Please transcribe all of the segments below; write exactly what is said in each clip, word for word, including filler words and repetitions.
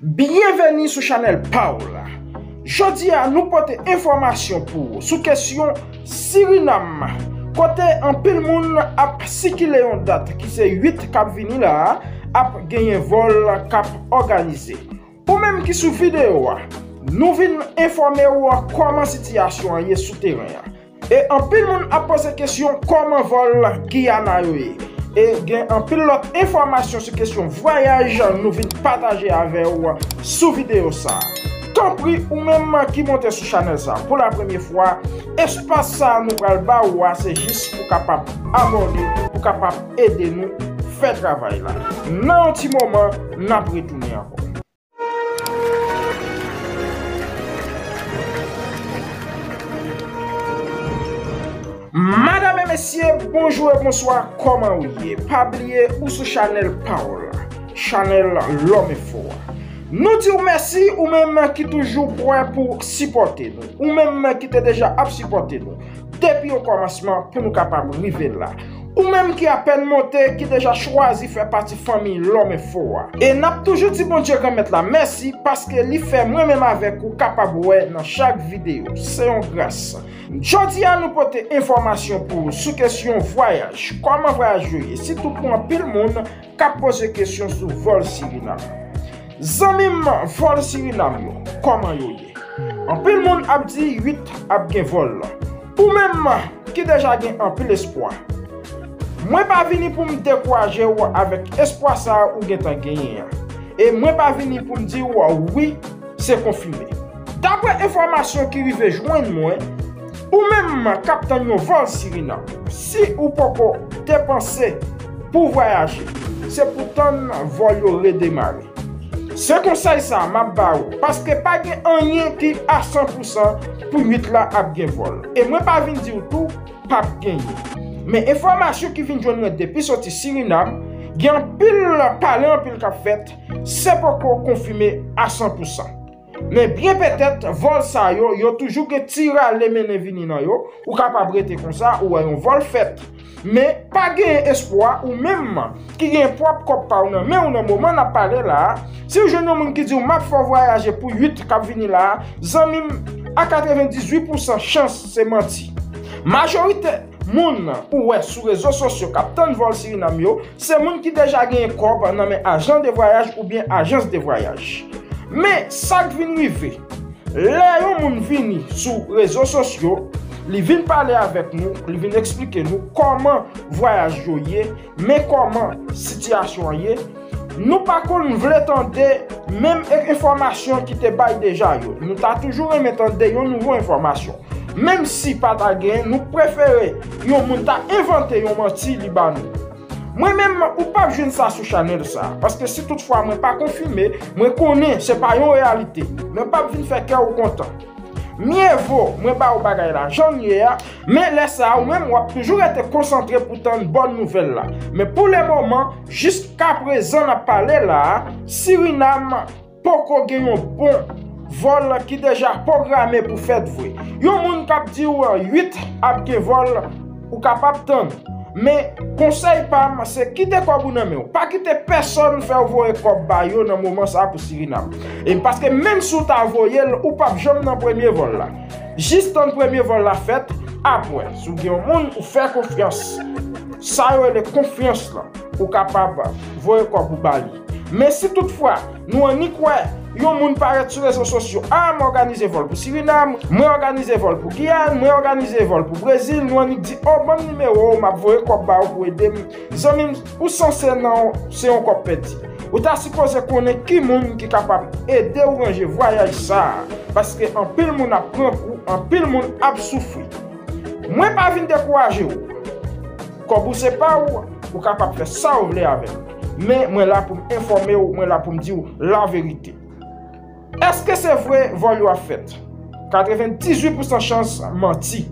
Byenveni sou chanèl pa w la. Jodi a, nou pote enfòmasyon pou ou sou kesyon Sirinam, kote anpil moun ap sikile yon dat ki se uit k ap vini la a, ap genyen vòl k ap òganize. Ou menm ki sou videyo a, nou vin enfòme w kòman sitiyasyon an ye sou teren an. E anpil moun ap poze kesyon kòman vòl Giyana yo ye. E gen anpil lòt enfòmasyon sou kesyon vwayaj nou vin pataje avè w sou videyo sa a. Tanpri, ou menm ki monte sou chanèl sa a pou la premye fwa, espas sa a nou pral ba ou a se jis pou kapab abòne, pou kapab ede nou fè travay la. Nan yon ti moman, n ap retounen ankò. Madanm e mesye, bonjou e bonswa, kòman ou ye? Pa bliye, ou sou chanèl pa w la, chanèl Lòm Enfo a. Nou di w mèsi, ou menm ki toujou prè pou sipòte nou, ou menm ki te deja ap sipòte nou depi okòmansman pou nou kapab rive la. Ou menm ki apèn monte, ki deja chwazi fè pati fanmi Lòm Enfo a. E n ap toujou di Bondye Granmèt la mèsi, paske li fè mwen menm avèk ou kapab wè nan chak videyo. Se yon gras. Jodi a, nou pote enfòmasyon pou ou sou kesyon vwayaj. Kòman vwayaj yo ye? Sitou pou anpil moun k ap poze kesyon sou vòl Sirinam. Zanmi m, vòl Sirinam yo, kòman yo ye? Anpil moun ap di uit ap gen vòl. Ou menm ki deja gen anpil espwa, mwen pa vini pou m dekouraje w avèk espwa sa a ou gentan genyen an. E mwen pa vini pou m di w wi, se konfime. Daprè enfòmasyon ki rive jwenn mwen, ou menm k ap tann yon vòl Sirinam, si ou poko depanse pou vwayaje, se pou tann vòl yo redemare. Se konsèy sa a m ap ba ou, paske pa gen anyen ki a san pou san pou uit la ap gen vòl. E mwen pa vin di w tou p ap genyen. Men enfòmasyon ki vin jwenn mwen depi soti Sirinam, gen anpil pale anpil k ap fèt, se poko konfime a san pou san. Men byen petèt, vòl sa yo, yo toujou gen ti rale mennen vini nan yo, ou kapab rete konsa, ou wè yon vòl fèt. Men, pa genyen espwa, ou menm ki gen pwòp kòb pa w nan men w nan moman n ap pale la a, si w jwenn yon moun ki di w m ap fè w vwayaje pou uit k ap vini la a, zanmi m, a katrevendizuit pou san chans se manti. Majorite moun ou wè sou rezo sosyo k ap tann vòl Sirinam yo, se moun ki deja genyen kòb nan men ajan de vwayaj oubyen ajans de vwayaj. Men, sa k vin rive, lè yon moun vini sou rezo sosyo, li vin pale avèk nou, li vin eksplike nou kòman vwayaj yo ye, men kòman sitiyasyon an ye, nou pa konn vle tande menm e-, enfòmasyon ki te bay deja yo. Nou ta toujou renmen tande yon nouvo enfòmasyon. Menm si pa ta gen, nou prefere yon moun ta envante yon manti li ba nou. Mwen menm, ou p ap jwenn sa sou chanèl sa a, paske si toutfwa mwen pa konfime, mwen konnen se pa yon reyalite. Mwen p ap vin fè kè w kontan. Mye vo mwen ba w bagay la jan l ye a, men lè sa a, ou menm, w ap toujou rete konsantre pou tann bòn nouvèl la. Men pou le moman, jiskaprezan n ap pale la a, Sirinam poko gen yon bon vòl ki deja pwograme pou fèt vre. Yon moun k ap di w uit ap gen vòl, ou kapab tann. Men, konsèy pa m, se kite kòb ou nan men w. Pa kite pèsonn fè w voye kòb ba yo nan moman sa a pou Sirinam. E paske menm si w ta voye l, ou p ap janm nan premye vòl la. Jis tann premye vòl la fèt, apre, si w gen yon moun ou fè konfyans, sa yo rele konfyans lan, ou kapab voye kòb ou ba li. Men si toutfwa, nou annik wè yon moun parèt sou rezo sosyo, a, m òganize vòl pou Sirinam, mwen òganize vòl pou Giyàn, mwen òganize vòl pou Brezil, nou annik di, o, ban m nimewo w, m ap voye kòb ba ou pou ede m. Zanmi m, ou sanse nan se yon kòb pèdi. Ou ta sipoze konnen ki moun ki kapab ede w ranje vwayaj sa a, paske anpil moun ap pran kou, anpil moun ap soufri. Mwen pa vin dekouraje w. Kòb ou se pa w, ou kapab fè sa w vle avè l. Men mwen la pou m enfòme w, mwen la pou m di w laverite. Èske se vre vòl yo ap fèt? Katrevendizuit pou san chans manti.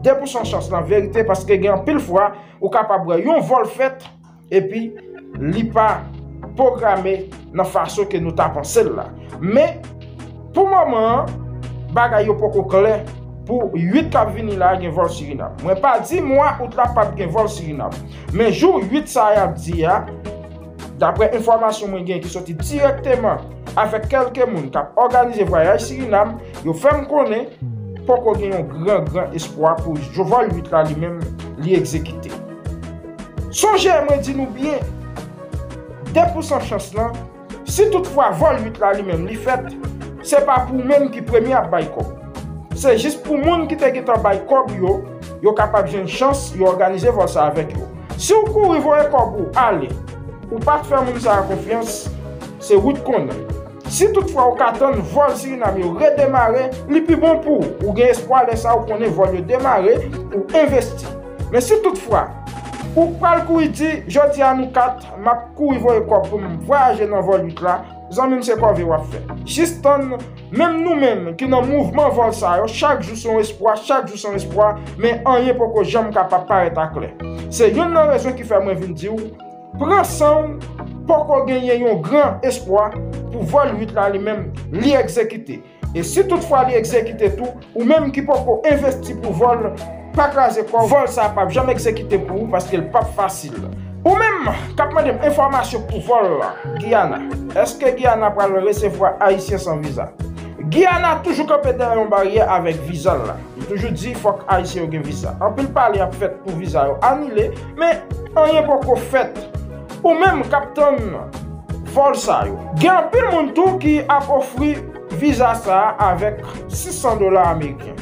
De pou san chans lan verite, paske gen anpil fwa ou kapab wè yon vòl fèt, epi li pa pwograme nan fason ke nou ta panse l la. Men, pou moman an, bagay yo poko klè pou uit k ap vini la a gen vòl Sirinam. Mwen pa di mwa out la p ap gen vòl Sirinam. Men jou uit sa y ap di a, Daprè enfòmasyon mwen gen ki soti dirèkteman avèk kèlke moun k ap òganize vwayaj Sirinam, yo fè m konnen poko gen yon gran, gran espwa pou vòl uit la li menm li egzekite. Sonje, mwen di nou byen, de pousan chans lan, si toutfwa vòl uit la li menm li fèt, se pa pou ou menm ki premye ap bay kòb. Se jis pou moun ki te gentan bay kòb yo, yo kapab jwenn chans yo òganize vòl sa avèk yo. Si w kouri voye kòb ou ale, ou pa t fè moun sa a konfyans, se wout konnen. Si toutfwa ou ka tann vòl Sirinam yo redemare, li pi bon pou ou. Ou gen espwa lè sa ou konnen vòl yo demare, ou envesti. Men si toutfwa ou pral kouri di, jodi a nou kat, m ap kouri voye kòb pou m vwayaje nan vòl uit la, zanmi m, se kòve w ap fè. Jis tann, menm nou menm ki nan mouvman vòl sa yo, chak jou se yon espwa, chak jou se yon espwa, men anyen poko janm kapab parèt aklè. Se youn nan rezon ki fè mwen vin di w, pran san w, poko genyen yon gran espwa pou vòl uit la li menm li egzekite. E si toutfwa li egzekite tou, ou menm ki poko envesti pou vòl, pa kraze kò w, vòl sa p ap janm egzekite pou ou paske l p ap fasil. Ou menm k ap mande m enfòmasyon pou vòl Giyana, èske Giyana pral resevwa Ayisyen san viza? Giyana toujou kanpe dèyè yon baryè avèk viza l la. Li toujou di fòk Ayisyen yo gen viza. Anpil pale ap fèt pou viza yo anile, men anyen poko fèt. Ou menm k ap tann vòl sa yo. Gen anpil moun tou ki ap ofri viza sa a avèk sis san dola ameriken.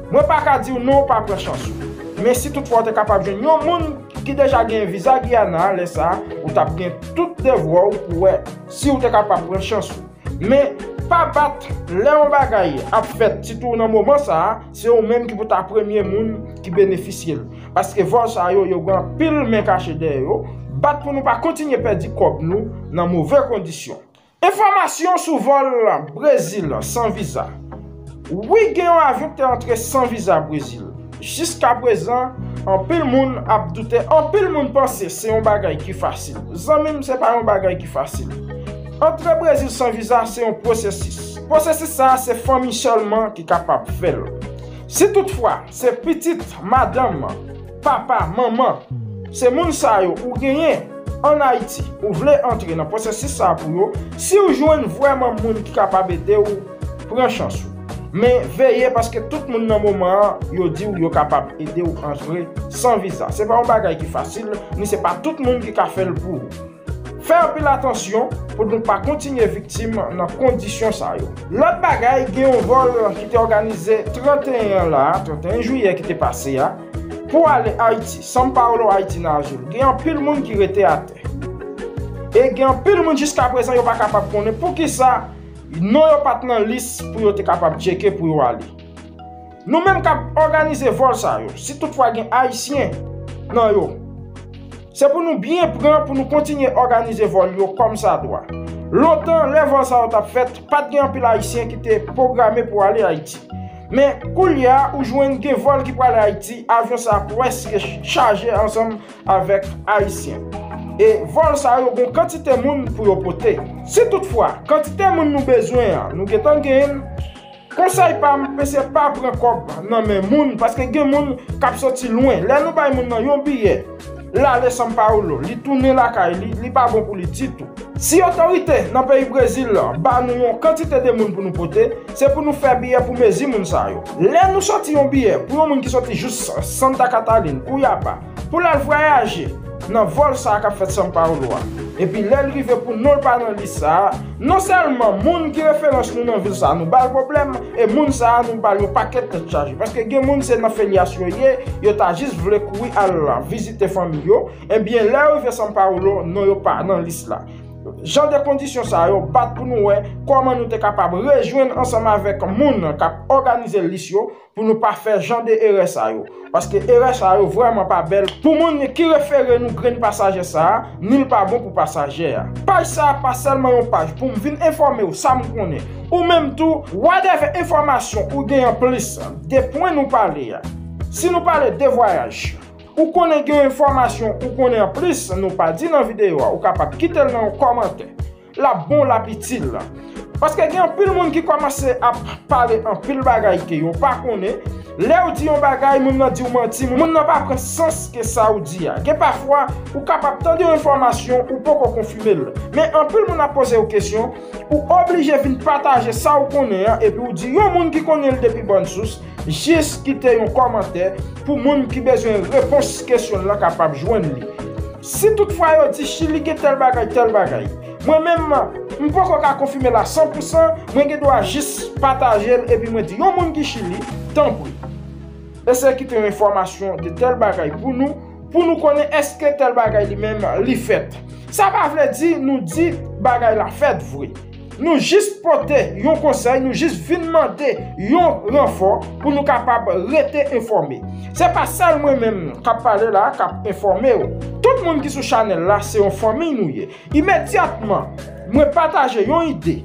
Mwen pa ka di w non, pa pran chans ou. Men si toutfwa w te kapab jwenn yon moun ki deja gen viza Giyana, lè sa a, ou t ap gen tout devwa w pou wè si w te kapab pran chans ou. Men, pa bat lè yon bagay ap fèt, sitou nan moman sa a, se ou menm ki pou ta premye moun ki benefisye l. Paske vòl sa yo, yo gen anpil men kache dèyè yo. Bat pou nou pa kontinye pèdi kòb nou nan move kondisyon. Enfòmasyon sou vòl Brezil san viza. Wi, gen yon avyon ki te antre san viza Brezil. Jiskaprezan, anpil moun ap doute, anpil moun panse se yon bagay ki fasil. Zanmi m, se pa yon bagay ki fasil. Antre Brezil san viza se yon pwosesis. Pwosesis sa a se fanmi sèlman ki kapab fè l. Si toutfwa se pitit, madanm, papa, manman, se moun sa yo ou genyen ann Ayiti, ou vle antre nan pwosesis sa a pou yo, si w jwenn vrèman moun ki kapab ede w, pran chans ou. Men veye, paske tout moun nan moman an, yo di w yo kapab ede w antre san viza. Se pa yon bagay ki fasil, ni se pa tout moun ki ka fè l pou ou. Fè anpil atansyon pou nou pa kontinye viktim nan kondisyon sa yo. Lòt bagay, gen yon vòl ki te òganize trannteyen an la, trannteyen jiyè ki te pase a, pou ale Ayiti, São Paulo, Ayiti nan azil. Gen anpil moun ki rete atè. E gen anpil moun jiskaprezan yo pa kapab konnen poukisa non yo pa t nan lis pou yo te kapab tcheke pou yo ale. Nou menm k ap òganize vòl sa yo, si toutfwa gen Ayisyen nan yo, se pou nou byen pran pou nou kontinye òganize vòl yo kòmsadwa. Lontan, lè vòl sa yo t ap fèt, pa t gen anpil Ayisyen ki te pwograme pou ale Ayiti. Men, koulye a, ou jwenn gen vòl ki prale Ayiti, avyon sa a prèske chaje ansanm avèk Ayisyen. E vòl sa yo gon kantite moun pou yo pote. Si toutfwa, kantite moun nou bezwen an, nou gentan genyen l, konsèy pa m, mesye, pa pran kòb nan men moun, paske gen moun k ap soti lwen. Lè nou bay moun nan yon biyè, l ale São Paulo, li tounen lakay li, li pa bon pou li ditou. Si otorite nan peyi Brezil ba nou yon kantite de moun pou nou pote, se pou nou fè biyè pou mezi moun sa yo. Lè nou soti yon biyè pou yon moun ki soti jis Santa Catarina, Cuiabá, pou l al vwayaje nan vòl sa a k ap fèt São Paulo a, epi lè l rive pou non l pa nan lis sa a, non sèlman moun ki referans nou nan vil sa a nou ba l pwoblèm, e moun sa a nou ba l yon pakèt tèt chaje. Paske gen moun se nan felyasyon yo ye, yo ta jis vle kouri al vizite fanmi yo, ebyen lè yo rive São Paulo, non yo pa nan lis la. Jan de kondisyon sa yo bat pou nou wè kòman nou te kapab rejwenn ansanm avèk moun k ap òganize lis yo pou nou pa fè jan de erè sa yo. Paske erè sa yo vrèman pa bèl pou moun ki refere nou grenn pasaje sa a, ni l pa bon pou pasaje a. Paj sa a pa sèlman yon paj pou m vin enfòme w sa m konnen. Ou menm tou, whatever enfòmasyon ou gen anplis de pwen nou pale a. Si nou pale de vwayaj, ou konnen gen enfòmasyon ou konnen anplis, nou pa di nan videyo a, ou kapab kite l nan yon kòmantè. L ap bon, l ap itil. Paske gen anpil moun ki kòmanse ap pale anpil bagay ke yo pa konnen, Lè w di yon bagay, moun nan di w manti, moun nan pa pran sans ke sa w di a. Gen pafwa, ou kapab tande yon enfòmasyon, ou poko konfime l. Men anpil moun ap poze w kesyon, ou oblije vin pataje sa w konnen an, epi w di yon moun ki konnen l depi bòn sous, jis kite yon kòmantè pou moun ki bezwen repons kesyon l lan kapab jwenn li. Si toutfwa yo di Chili gen tèl bagay, tèl bagay, mwen menm, m poko ka konfime l a san pou san, mwen gen dwa jis pataje l epi mwen di yon moun ki Chili, tanpri, eseye kite yon enfòmasyon de tèl bagay pou nou, pou nou konnen èske tèl bagay li menm li fèt. Sa pa vle di nou di bagay la fèt vre. Nou jis pote yon konsèy, nou jis vin mande yon ranfò pou nou kapab rete enfòme. Se pa sèl mwen menm k ap pale la, k ap enfòme w. Tout moun ki sou chanèl la, se yon fanmi nou ye. Imedyatman, mwen pataje yon ide.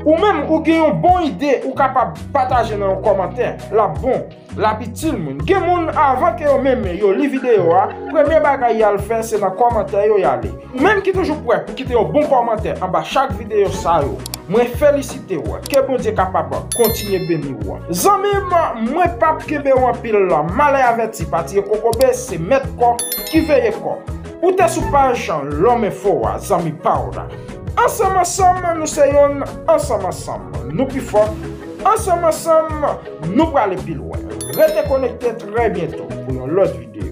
Ou menm, ou gen yon bon ide, ou kapab pataje nan yon kòmantè. L ap bon, l ap itil moun. Gen moun, avan ke yo menm yo li videyo a, premye bagay y al fè, se nan kòmantè yo y ale. Ou menm ki toujou prè pou kite yon bon kòmantè anba chak videyo sa yo, mwen felisite w. Ke Bondye kapab kontinye beni w. Zanmi m, mwen p ap kenbe w anpil. Malè avèti pa tiye kokobe, se mèt kò ki veye kò. Ou te sou paj Lòm Enfo a, zanmi pa w la. Ansanm ansanm, nou se yonn, ansanm ansanm, nou pi fò. Ansanm ansanm, nou prale pi lwen. Rete konekte, trè byento pou yon lòt videyo.